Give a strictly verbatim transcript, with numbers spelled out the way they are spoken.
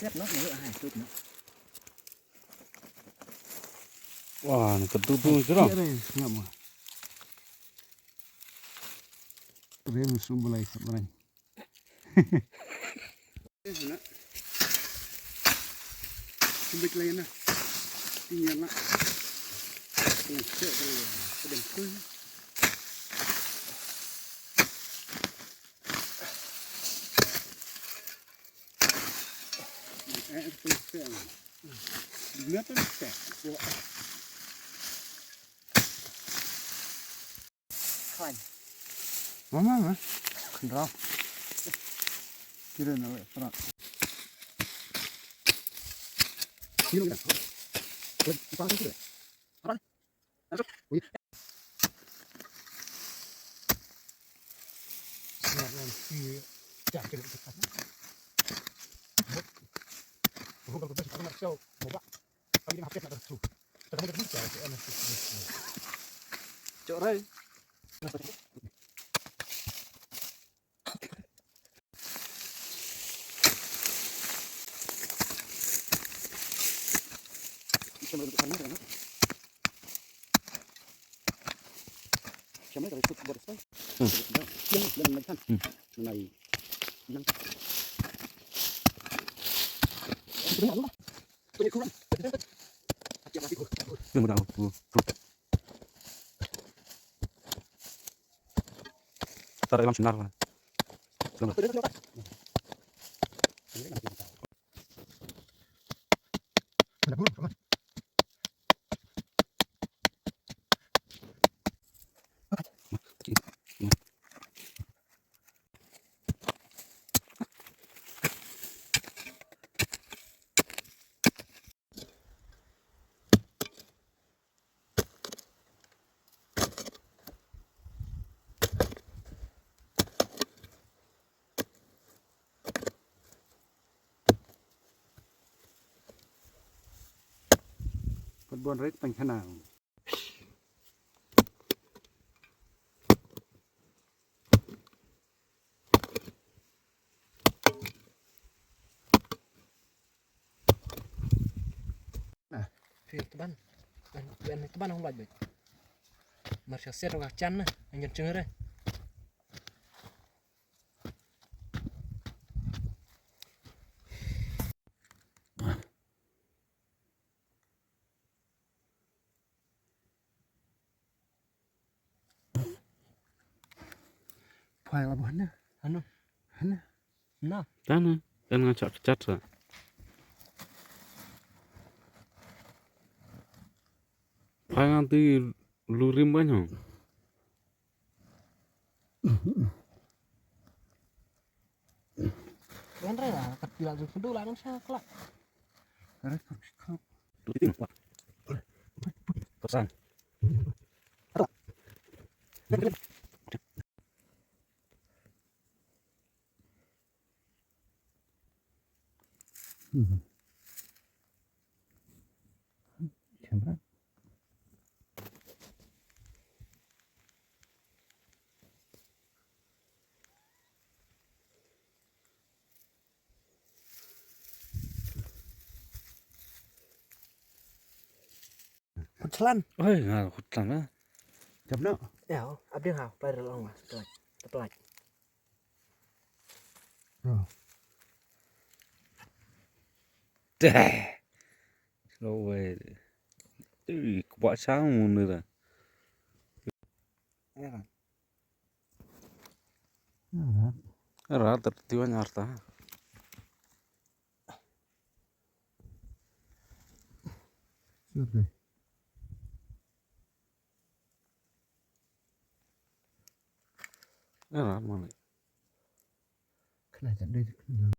Siap noh, ngeluk hai, tut noh. Wah, ni ketu tu, ni kerang. Siap deh, ngap mah. Keren, sumber lai, sumber lai. Eh, nak. Sumber lai na. Tinggal nak. Tinggal cek kali ya. Sedang pun. Eh, plastik. Ngapa plastik? Khlaiñ. Mama, ma. Khynraw. Kira na le prak. Kira na. Kira na. Tar ilam sinar. Pat bon rit pang khana. Phi tban. Ban ban tban hong laj bet. Mar sha set ka chan na, an yan chungre. Phai la bhan na. Hanu. Hanu. Na. Tana, tan nga chak chak sa. Phai nga ti lurim ban hong. Ren re la kat pila ju kedu la nang sha kla. Re kat kap. Pesan. Khutlan. Oi, nga khutlan ah. Jap no. Ya, abding ha, pai rel ong lah. Teplak. Teplak. Oh. Deh. Slow way. Ui, kwah sang mun ni dah. Ya kan? Rat ter tiwan arta. Siapa? Rat mana? Kena tak ada.